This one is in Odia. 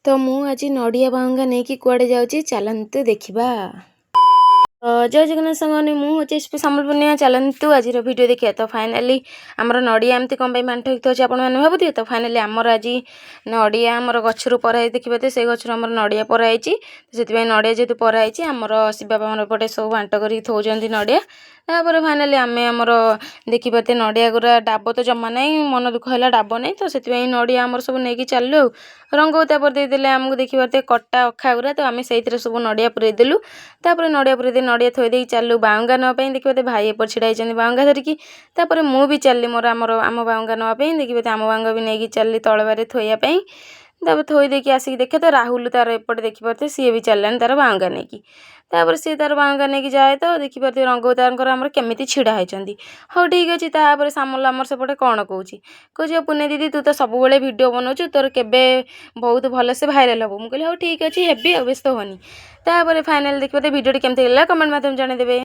ତ ମୁଁ ଆଜି ନଡ଼ିଆ ବାହୁଙ୍ଗା ନେଇକି କୁଆଡ଼େ ଯାଉଛି, ଚାଲନ୍ତୁ ଦେଖିବା। ଜୟ ଜଗନ୍ନାଥ ସାଙ୍ଗମାନେ, ମୁଁ ହେଉଛି ଏସ୍ ପି ସାମଲ ପୂର୍ଣ୍ଣିମା। ଚାଲନ୍ତୁ ଆଜିର ଭିଡ଼ିଓ ଦେଖିବା। ତ ଫାଇନାଲି ଆମର ନଡ଼ିଆ ଏମିତି କ'ଣ ପାଇଁ ବାଣ୍ଟ ହେଇକି ଅଛି, ଆପଣମାନେ ଭାବୁଥିବେ। ତ ଫାଇନାଲି ଆମର ଆଜି ନଡ଼ିଆ ଆମର ଗଛରୁ ପରା ହେଇ, ଦେଖିପାରୁଥିବେ, ସେଇ ଗଛରୁ ଆମର ନଡ଼ିଆ ପରା ହେଇଛି। ସେଥିପାଇଁ ନଡ଼ିଆ ଯେହେତୁ ପରା ହେଇଛି, ଆମର ଶିବ ବାବା ଏପଟେ ସବୁ ବାଣ୍ଟ କରିକି ଥୋଉଛନ୍ତି ନଡ଼ିଆ। ତାପରେ ଫାଇନାଲି ଆମେ ଆମର ଦେଖିପାରୁଥିବେ, ନଡ଼ିଆ ଗୁରା ଡାବ ତ ଜମା ନାହିଁ। ମନ ଦୁଃଖ ହେଲା, ଡାବ ନାହିଁ। ତ ସେଥିପାଇଁ ନଡ଼ିଆ ଆମର ସବୁ ନେଇକି ଚାଲିଲୁ ଆଉ ରଙ୍ଗ ତାପରେ ଦେଇଦେଲେ ଆମକୁ, ଦେଖିପାରୁଥିବେ, କଟା ଅଖା ଗୁରା। ତ ଆମେ ସେଇଥିରେ ସବୁ ନଡ଼ିଆ ପୁରେଇ ଦେଲୁ। ତାପରେ ନଡ଼ିଆ ପୁରେଇ ଦେଇ ନଡ଼ିଆ ଥୋଇ ଦେଇକି ଚାଲିଲୁ ବାଉଙ୍ଗା ନେବା ପାଇଁ। ଦେଖିପାରୁଥିବେ, ଭାଇ ଏପଟେ ଛିଡ଼ା ହେଇଛନ୍ତି ବାଉଙ୍ଗା ଧରିକି। ତାପରେ ମୁଁ ବି ଚାଲିଲି ମୋର ଆମର ଆମ ବାଉଙ୍ଗା ନେବା ପାଇଁ। ଦେଖିପାରୁଥିବେ, ଆମ ବାଉଙ୍ଗା ବି ନେଇକି ଚାଲିଲି ତଳବାରେ ଥୋଇବା ପାଇଁ। ତାପରେ ଥୋଇ ଦେଇକି ଆସିକି ଦେଖେ ତ ରାହୁଲ ତାର ଏପଟେ, ଦେଖିପାରୁଥିବେ, ସିଏ ବି ଚାଲିଲାଣି ତାର ବାଉଙ୍ଗା ନେଇକି। ତାପରେ ସିଏ ତାର ବାଉଙ୍ଗା ନେଇକି ଯାଏ। ତ ଦେଖିପାରୁଥିବେ, ରଙ୍ଗ ତାଙ୍କର ଆମର କେମିତି ଛିଡ଼ା ହେଇଛନ୍ତି। ହଉ, ଠିକ୍ ଅଛି। ତାପରେ ସାମଲ ଆମର ସେପଟେ କ'ଣ କହୁଛି? କହୁଛି, ଆଉ ପୁନେ ଦିଦି, ତୁ ତ ସବୁବେଳେ ଭିଡ଼ିଓ ବନଉଛୁ, ତୋର କେବେ ବହୁତ ଭଲସେ ଭାଇରାଲ୍ ହବ? ମୁଁ କହିଲି, ହଉ ଠିକ୍ ଅଛି, ହେବି ଆଉ, ବ୍ୟସ୍ତ ହୁଅନି। ତାପରେ ଫାଇନାଲ୍ ଦେଖିପାରୁଥିବେ, ଭିଡ଼ିଓଟି କେମିତି ହେଲା କମେଣ୍ଟ ମାଧ୍ୟମରେ ଜଣାଇଦେବେ।